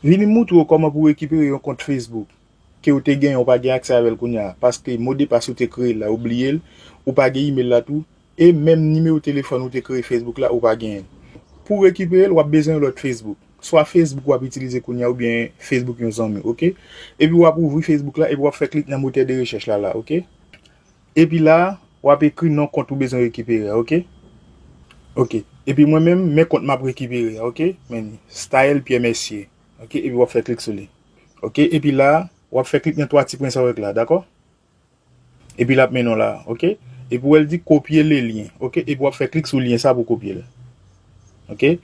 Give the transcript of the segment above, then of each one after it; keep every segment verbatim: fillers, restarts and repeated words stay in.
Vini m moutre w kòman pou w rekipere yon kont Facebook ke w te genyen, ou pa gen aksè avè l kounye a, paske modepas ou te kreye l la, ou bliye l, ou pa gen imèl la tou, e menm nimewo telefòn ou te kreye Facebook la, ou pa genyen l. Pou w rekipere l, w ap bezwen yon lòt Facebook. Swa Facebook w ap itilize kounye a, oubyen Facebook yon zanmi, oke? Epi w ap ouvri Facebook la, epi w ap fè klik nan motè de rechèch la, la, oke? Epi la, w ap ekri non kont ou bezwen rekipere a, oke? Oke. Epi mwen menm, men kont m ap rekipere a, oke? Men Style Pierre Mercier. Oke? Epi w ap fè klik sou li. Oke? Epi la, w ap fè klik nan twa ti pwen sa w wè la, dakò? Epi l ap mennen w la, oke? Epi w wè l di kopye le lyen, oke? Epi w ap fè klik sou lyen sa pou w kopye l. Oke?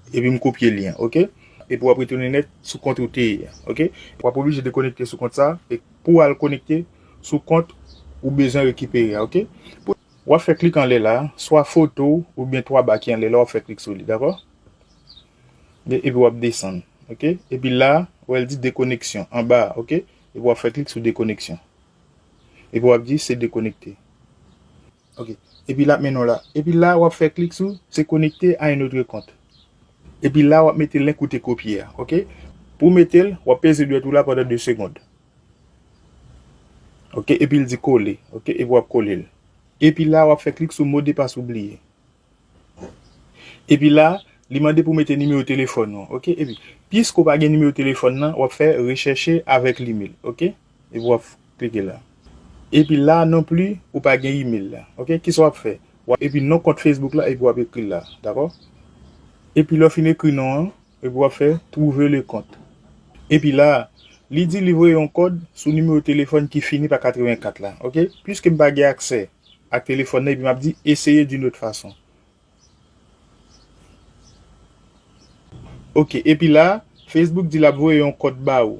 Epi m kopye lyen, oke? Epi w ap retounen nèt sou kont ou te ye a, oke? W ap oblije dekonekte sou kont sa, e pou w al konekte sou kont ou bezwen rekipere a, oke? W ap fè klik anlè la, swa foto w oubyen twa ba ki anlè la, w ap fè klik sou li, dakò? Epi w ap desann, oke? Epi la, w wè l di dekoneksyon anba a, oke? Epi w ap fè klik sou dekoneksyon. Epi w ap di se dekonekte. Oke. Epi l ap mennen w la. Epi la, w ap fè klik sou se connecter à un autre compte. Epi la, w ap mete link ou te kopye a, oke? Pou w mete l, w ap peze dwèt ou la pandan de segonn. Oke? Epi l di kole, oke? Epi w ap kole l. Epi la, w ap fè klik sou modepas ou bliye. Epi la, li mande pou mete nimewo telefòn ou, oke? Epi, piske w pa gen nimewo telefòn nan, w ap fè rechercher avec l'email, oke? Epi w ap klike la. Epi la non pli, ou pa gen email la, oke? Kisa w ap fè? W ap, epi non kont Facebook la, epi w ap ekri l la, dakò? Epi lè w fin ekri non an, epi w ap fè trouver le compte. Epi la, li di li voye yon kòd sou nimewo telefòn ki fini pa katrevenkat la, oke? Piske m pa gen aksè ak telefòn nan, epi m ap di essayer d'une autre façon. Oke, epi la, Facebook di l ap voye yon kòd ba ou,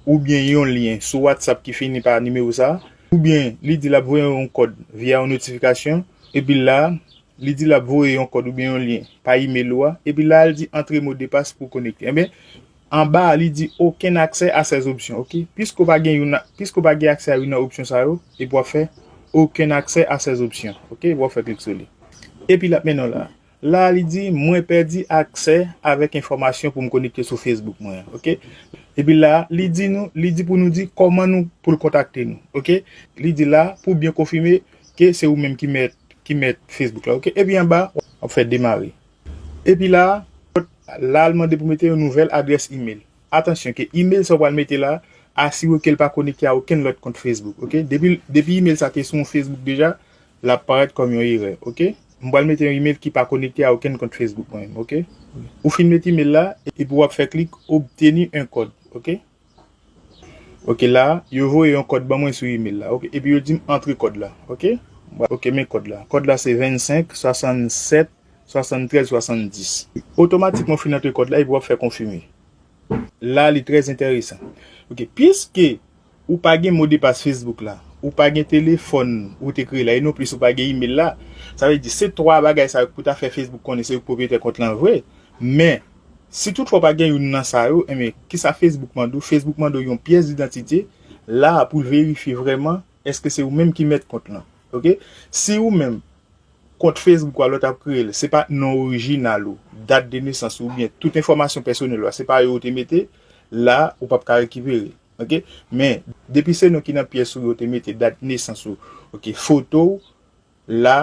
oubyen yon lyen sou WhatsApp ki fini pa nimewo sa, oubyen li di l ap voye yon kòd via yon notifikasyon, epi la, li di l ap voye yon kòd oubyen yon lyen pa email ou a, epi la, l di entrer mot de passe pour connecter. Enben, anba a, li di aucun accès à ces options, oke? Piske w pa gen youn, piske w pa gen aksè a youn nan opsyon sa yo, epi w ap fè aucun accès à ces options, oke? Epi w ap fè klik sou li. Epi l ap mennen w la. La, li di, mwen pèdi aksè avèk enfòmasyon pou m konekte sou Facebook mwen an, oke? Epi la, li di nou, li di pou nou di kòman nou, pou l kontakte nou, oke? Li di la, pou byen konfime ke se ou menm ki mèt, ki mèt Facebook la, oke? Epi anba, w ap fè demare. Epi la, la, l mande pou mete yon nouvèl adrès email. Atansyon ke email sa w pral mete la, asire w ke l pa konekte a okenn lòt kont Facebook, oke? Depi, depi email sa te sou yon Facebook deja, l ap parèt kòm yon erè, oke? M pral mete yon email ki pa konekte a okenn kont Facebook mwen menm, oke? Ou fin mete email la, epi w ap fè klik obtenir un code, oke? Oke, la, yo voye yon kòd ban mwen sou email la, oke? Epi yo di m antre kòd la, oke? Oke, men kòd la. Kòd la se vennsenk swasannsèt swasanntrèz swasanndis. Otomatikman, w fin antre kòd la epi w ap fè konfime. La, li trè enteresan. Oke, piske ou pa gen modepas Facebook la, ou pa gen telefòn ou te kreye la, e non plis ou pa gen email la, sa vle di se twa bagay sa yo ki pou ta fè Facebook konnen se ou k pwopriyetè kont lan vre. Men, si toutfwa w pa gen youn nan sa yo, enben, kisa Facebook mande w? Facebook mande w yon pyès didantite la pou l verifye vrèman èske se ou menm ki mèt kont lan. Oke? Si ou menm, kont Facebook ou a lè w t ap kreye l, se pa non orijinal ou, dat de nesans ou oubyen tout enfòmasyon pèsonèl ou a, se pa yo ou te mete, la, ou p ap ka rekipere. Oke? Men, depi se non ki nan pyès ou yo te mete, dat nesans ou, oke, foto w, la,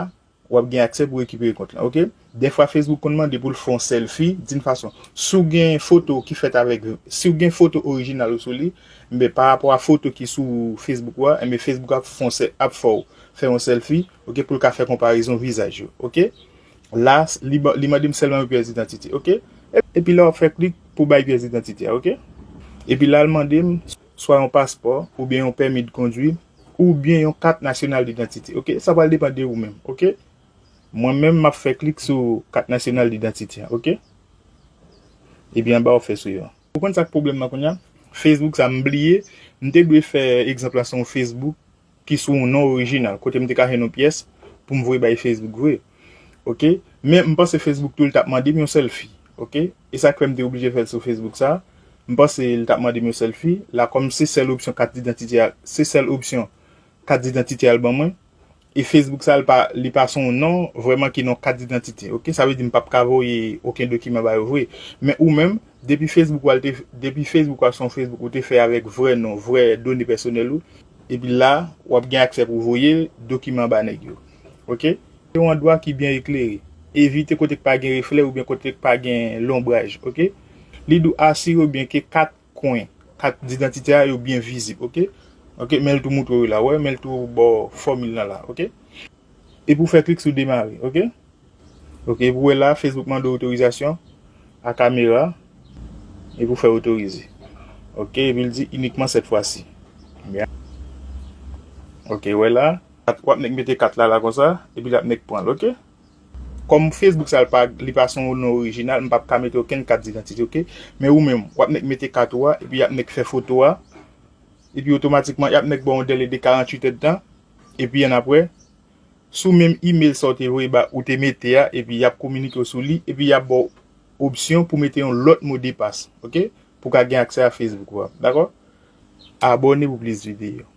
w ap gen aksè pou rekipere kont lan, oke? Dèfwa Facebook konn mande pou l fè yon selfie d'une façon. Si w gen foto ki fèt avèk, si w gen foto orijinal ou sou li, enben, pa rapò a foto ki sou Facebook ou a, enben, Facebook ap fè yon se-, ap fè w fè yon selfie, oke, pou l ka fè konparezon vizaj yo, oke? La, li ba-, li mande m sèlman yon pyès didantite, oke? E-, epi la, w ap fè klik pou bay pyès didantite a, oke? Epi la, l mande m swa yon paspò, oubyen yon pèmi de kondwi, oubyen yon kat nasyonal didantite, oke? Sa pral depann de ou menm, oke? Mwen menm, m ap fè klik sou kat nasyonal didantite a, oke? Epi anba, w ap fè swivan. Ou konn sa k pwoblèm nan kounye a? Facebook sa, m bliye, m te dwe fè egzanp la sou yon Facebook ki sou yon non orijinal, kote m te ka jwenn yon pyès pou m voye bay Facebook vre. Oke? Men m panse Facebook tou, l t ap mande m yon selfie. Oke? E sa k fè m te oblije fè l sou Facebook sa. M panse l t ap mande m yon selfie. La, kòm se sèl opsyon kat didantite a, se sèl opsyon kat didantite a l ban mwen. E Facebook sa, li pa, li pa se yon non vrèman ki nan kat didantite. Oke? Sa vle di m p ap ka voye okenn dokiman ba yo vre. Men ou menm, Depi Facebook ou al te, depi Facebook ou al se yon Facebook ou te fè avèk vrè non, vrè done pèsonèl ou, epi la, w ap gen aksè pou voye dokiman ba nèg yo. Oke? Se yon andwa ki byen eklere. Evite kote k pa gen reflè oubyen kote k pa gen lonbraj, oke? Li dwe asire w byen ke kat kwen, kat didantite a yo byen vizib, oke? Oke, men l tou moutre w la, wè, men l tou bò fòmil lan la, oke? Epi w fè klik sou demare, oke? Oke, epi w wè la, Facebook mande w otorizasyon a kamera, epi w fè otorize. Oke, epi l di inikman sèt fwa si. Byen. Oke, wè la, w ap nèk mete kat la la konsa, epi l ap nèk pran l, oke? Kòm Facebook sa l pa, li pa se yon non orijinal, m p ap ka mete okenn kat didantite, oke? Men ou menm, w ap nèk mete kat ou a, epi y ap nèk fè foto a, epi otomatikman, y ap nèk ba w yon dèle de karanntuit èdtan, epi annapre, sou menm email sa w te voye ba, ou te mete a, epi y ap kominike w sou li, epi y ap ba w opsyon pou mete yon lòt modepas, oke? Pou w ka gen aksè a Facebook ou a, dakò? Abòne pou plis videyo.